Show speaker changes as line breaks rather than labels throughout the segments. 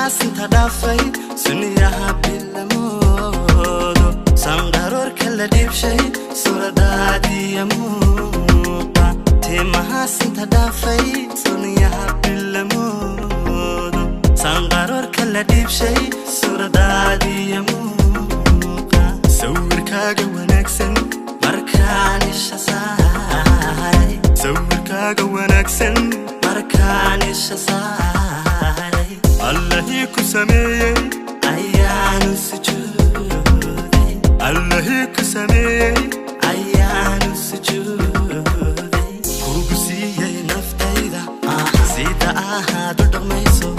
Timahaas inta dhaafay suniyaha bilamoodo, sanqaroorka la dhiibshay suuradaadiya muuqa. Timahaas inta dhaafay suniyaha bilamoodo, sanqaroorka la dhiibshay suuradaadiya muuqa. Sawirkaaga wanaagsan markaan isha saaray, sawirkaaga wanaagsan markaan isha saaray, Allahii ku sameeyey ayaanu sujuuday, Allahii ku sameeyey ayaanu sujuuday. Kugu siiyey naftayda sida ahaad u dhaqmayso,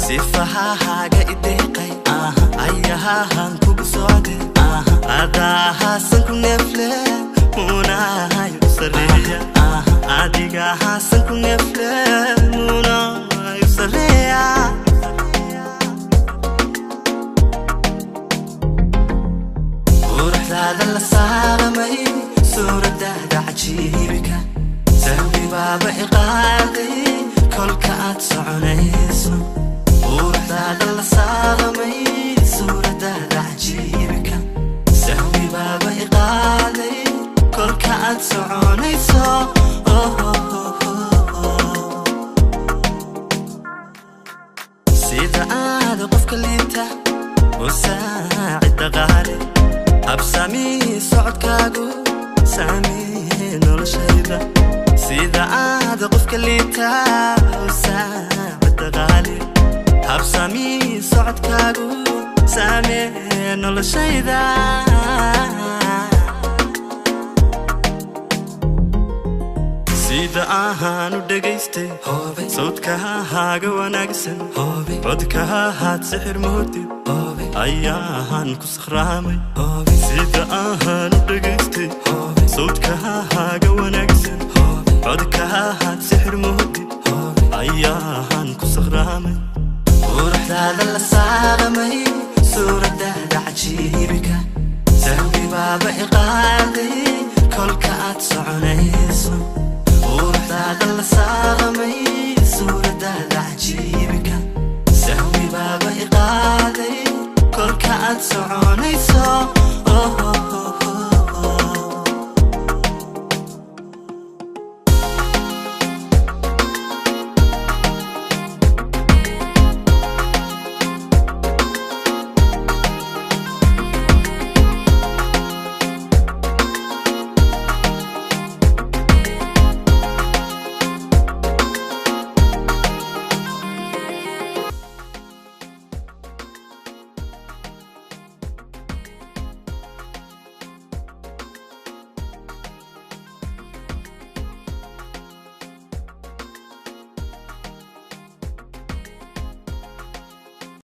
sifahahaaga ideeqay, ayahahan kugu socde, adahaasan ku neefle munahay u sareeya, adigahaasan ku neefle munahay u sareeya. Quruxdaada la saaramay, suuradaada cajiibka, sahwi baaba iqaaday kolka aad soconayso. Quruxdaada la saaramay, suuradaada cajiibka, sahwi baaba iqaaday kolka aad soconayso. Sida aad qofka liita u saacida qaali, habsamii socodkaagu saamee noloshayda. Sida aad qofka liita u saacida qaali, habsamii socodkaagu saamee noloshayda. Sida ahaan u dhegaystay sawdkahaaga wanaagsan, codkahahaad sixir moodid, ayaahaan ku sakhraamay. Sida ahaan u dhegaystay sawdkahaaga wanaagsan, codkahahaad sixir moodid, ayaahaan ku sakhraamay. Quruxdaada la saaramay, suuradaada cajiibka, sahwi baaba iqaaday kolka aad soconayso.